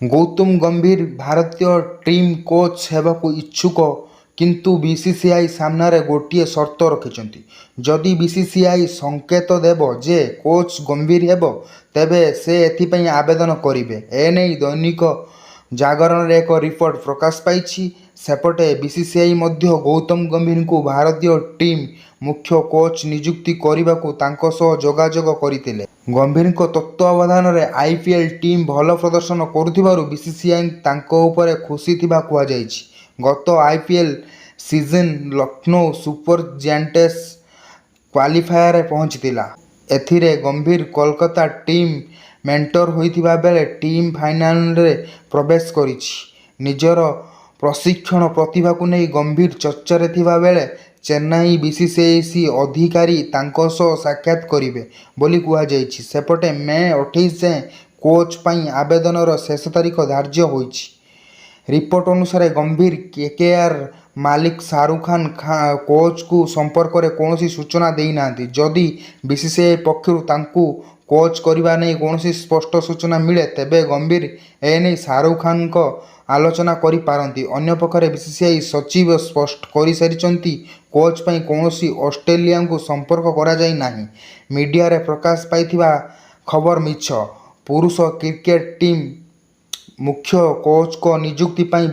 ଗୌତମ ଗମ୍ଭୀର ଭାରତୀୟ team coach ହେବାକୁ ଇଚ୍ଛୁକ କିନ୍ତୁ ବିସିସିଆଇ ସାମ୍ନାରେ ଗୋଟିଏ ସର୍ତ୍ତ ରଖିଛନ୍ତି। ଯଦି ବିସିସିଆଇ ସଙ୍କେତ ଦେବ ଯେ କୋଚ୍ ଗମ୍ଭୀର ହେବେ, ତେବେ ସେ ଏଥିପାଇଁ ଆବେଦନ କରିବେ। ଏନେଇ ଦୈନିକ ଜାଗରଣରେ ଏକ ରିପୋର୍ଟ ପ୍ରକାଶ ପାଇଛି। ସେପଟେ ବିସିସିଆଇ ମଧ୍ୟ ଗୌତମ ଗମ୍ଭୀରଙ୍କୁ ଭାରତୀୟ ଟିମ୍ ମୁଖ୍ୟ କୋଚ୍ ନିଯୁକ୍ତ କରିବାକୁ ତାଙ୍କ ସହ ଯୋଗାଯୋଗ କରିଥିଲେ। ଗମ୍ଭୀରଙ୍କ ତତ୍ତ୍ୱାବଧାନରେ ଆଇପିଏଲ୍ ଟିମ୍ ଭଲ ପ୍ରଦର୍ଶନ କରୁଥିବାରୁ ବିସିସିଆଇ ତାଙ୍କ ଉପରେ ଖୁସି ଥିବା କୁହାଯାଉଛି। ଗତ ଆଇପିଏଲ୍ ସିଜନରେ ଲକ୍ଷ୍ନୌ ସୁପର ଜାଏଣ୍ଟସ୍ କ୍ୱାଲିଫାୟାରରେ ପହଞ୍ଚିଥିଲା। ଏଥିରେ ଗମ୍ଭୀର କୋଲକାତା ଟିମ୍ର ମେଣ୍ଟର ହୋଇଥିବା ବେଳେ ଟିମ୍ ଫାଇନାଲରେ ପ୍ରବେଶ କରିଛି। ନିଜର ପ୍ରଶିକ୍ଷଣ ପ୍ରତିଭାକୁ ନେଇ ଗମ୍ଭୀର ଚର୍ଚ୍ଚାରେ ଥିବା ବେଳେ ଚେନ୍ନାଇ ବିସିସିଆଇ ଅଧିକାରୀ ତାଙ୍କ ସହ ସାକ୍ଷାତ କରିବେ ବୋଲି କୁହାଯାଉଛି। ସେପଟେ ମେ 28 ଯାଏ କୋଚ୍ ପାଇଁ ଆବେଦନର ଶେଷ ତାରିଖ ଧାର୍ଯ୍ୟ ହୋଇଛି। ରିପୋର୍ଟ ଅନୁସାରେ ଗମ୍ଭୀର କେକେଆର ମାଲିକ ଶାହରୁଖ ଖାନ କୋଚଙ୍କ ସମ୍ପର୍କରେ କୌଣସି ସୂଚନା ଦେଇନାହାନ୍ତି। ଯଦି ବିସିସିଆଇ ପକ୍ଷରୁ ତାଙ୍କୁ କୋଚ୍ କରିବା ନେଇ କୌଣସି ସ୍ପଷ୍ଟ ସୂଚନା ମିଳେ, ତେବେ ଗମ୍ଭୀର ଏନେଇ ଶାହରୁଖ ଖାନଙ୍କ ଆଲୋଚନା କରିପାରନ୍ତି। ଅନ୍ୟପକ୍ଷରେ ବିସିସିଆଇ ସଚିବ ସ୍ପଷ୍ଟ କରିସାରିଛନ୍ତି କୋଚ୍ ପାଇଁ କୌଣସି ଅଷ୍ଟ୍ରେଲୀୟଙ୍କୁ ସମ୍ପର୍କ କରାଯାଇ ନାହିଁ, ମିଡିଆରେ ପ୍ରକାଶ ପାଇଥିବା ଖବର ମିଛ। ପୁରୁଷ କ୍ରିକେଟ ଟିମ୍ ମୁଖ୍ୟ କୋଚଙ୍କ ନିଯୁକ୍ତି ପାଇଁ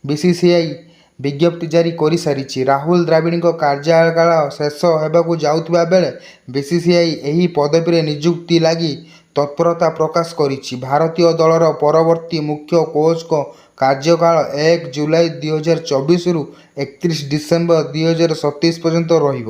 ବିସିସିଆଇ ବିଜ୍ଞପ୍ତି ଜାରି କରିସାରିଛି। ରାହୁଲ ଦ୍ରାବିଡଙ୍କ କାର୍ଯ୍ୟକାଳ ଶେଷ ହେବାକୁ ଯାଉଥିବା ବେଳେ ବିସିସିଆଇ ଏହି ପଦବୀରେ ନିଯୁକ୍ତି ଲାଗି ତତ୍ପରତା ପ୍ରକାଶ କରିଛି। ଭାରତୀୟ ଦଳର ପରବର୍ତ୍ତୀ ମୁଖ୍ୟ କୋଚଙ୍କ କାର୍ଯ୍ୟକାଳ 1 ଜୁଲାଇ 2024ରୁ 31 ଡିସେମ୍ବର 2027 ପର୍ଯ୍ୟନ୍ତ ରହିବ।